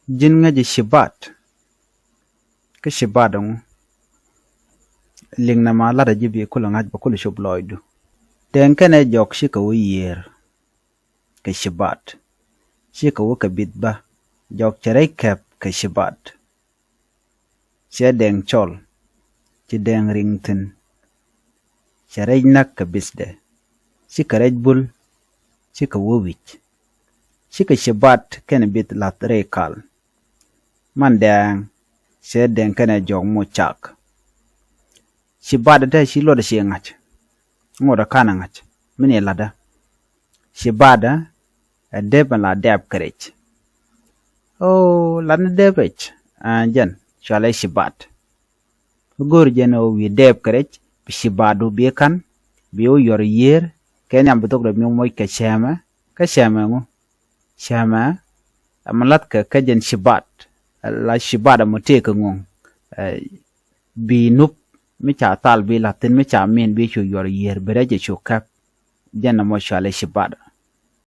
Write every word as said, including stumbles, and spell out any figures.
Ji̱n ŋäcɛ cibat. Kä cibat ɛŋu? Liŋ nɛmɛ a la̱tdä ji̱ bi kulɛ ŋa̱c bɛ kulɛ cop lɔɔcdu. Dɛŋ kɛnɛ jɔk cikɛ wä yiër kɛ cibat. Cikɛ wä kɛ bith bä, jɔk cɛ rɛc kɛp kɛ cibat. Cɛ dɛŋ cɔl, ci dɛŋ riŋ thi̱n. Cɛ rɛc näk kɛ bithdɛ, cikɛ rɛc bul, cikɛ wä wi̱c. Cikɛ cibat kɛnɛ bith la̱th rɛy kal. Man dɛŋ, cɛ dɛŋ kɛnɛ jɔk moc cak. Cibat ɛ te ci luɔt ɛ ci ŋa̱c. Ŋot ɛ kan ɛ ŋa̱c. Min i̱ la̱tdä. Cibat ɛ dep ɛn la dɛp kɛ rɛc. O, lat ni dep ɛc. Aa, jɛn cualɛ cibat. Mi go̱o̱r jɛn ɛ wi̱i̱ dep kɛ rɛc, bi cibatdu bi ka̱n, bi wä yuɔr yiër, kɛ nhiam bi thok dee mi moc kɛ cɛmɛ, kä cɛmɛ ŋu? Cɛmɛ, ɛmɛ la̱th kɛ kä jɛn cibat, la cibat ɛmɔ tëë kɛ ŋuŋ, ɛ, bi nup, mi ca thal bi la̱th thi̱n, mi ca min bi cu yuɔr yiër, bi rɛc ɛ cu kɛp, jɛn ɛmɔ cualɛ cibat.